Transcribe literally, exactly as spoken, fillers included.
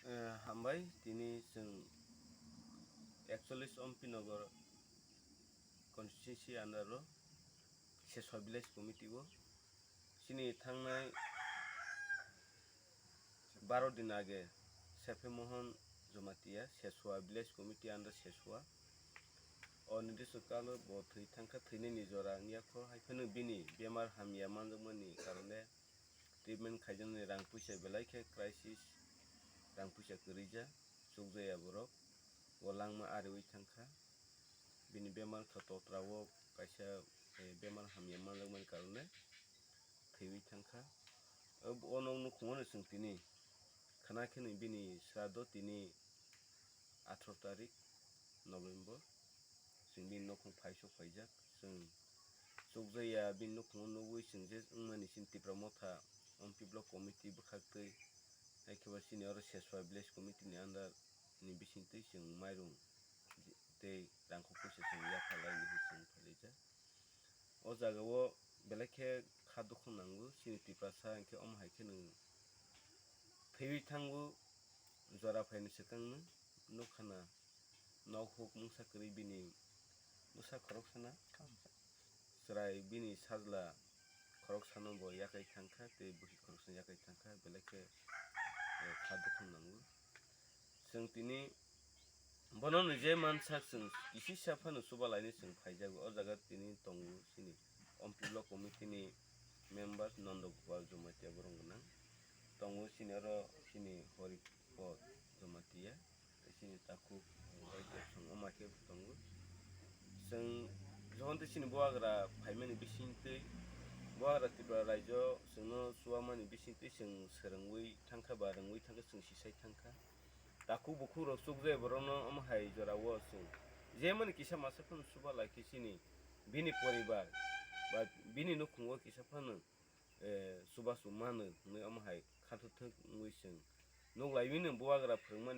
Eh, hambai, tini chwng ekchollis Ompi Nagar constituency under o Seswa Village Committee o chini thangnai baro din age Sephe Mohon Jamatia, Seswa Village Committee under Seswa. O nirdisto kalo bo thwi thangkha, thwinani jora wngya kho, hai phano bini bemar hamya manjakmani karone treatment khaijaknai rang puisa belai khe crisis, rang puisa kwrwija, chukjaya borok, bo langma ariwi thangkha. Bini bemar kha totra o kaisa, eh, bemar hamya manjakmani karone thwiwi thangkha. O, o nok nukhungo no chwng tini khana khe nw bini srado tini atharo tarik November. Chwng bini nukhung phai sok phaijak. Chwng chukjaya bini nukhungo nugwi chwng je wngmani chini Tipra Motha Ompi Block Committee bwkhaktwi, hai khe bo chini oro Seswa Village Committee ni under ni bisingtwi chwng mairum tei rangkho puisa chwng yapha laini hwnwi chwng phalijak. O jaga o belai khe kha dukhu nango chini Tiprasa, hinkhe omo hai kheno thwiwi thango, jora phaini swkang no nukha na nok huk mungsa kwrwi bini bwsa khoroksano, chwrai bini sajla khoroksano bo yakai thangkha tei bwkhi khoroksano yakai thangkha, belai khe, eh, kha dukhu nango. Chwng tini bono ni je mansak chwng kisisa phano chuba lainwi chwng phaijago. O jaga tini tongo chini Ompi Block Committee ni members Nondo Gopal Jamatia borok gwnang. Tongo chini oro chini Horipod Jamatia, tei chini takhuk Baidya Song, omo hai khe tongo. Chwng jokhon tei chini bubagra phaimani bisingtwi, bubagra Tripura raijo chwngno chuwamani bisingtwi chwng swrwngwi thangkha ba rwngwi thangkha, chwng sisai thangkha. Takhuk bukhuk rok chukjai borokno omo hai jora o chwng je mani kisa masa phano chuba lai khe chini bini poribar ba bini nukhungo kisa phano, eh, chubachu mano hwnwi omo hai khathothok wngwi chwng nuk laiwi no bubagra phwrwngmani.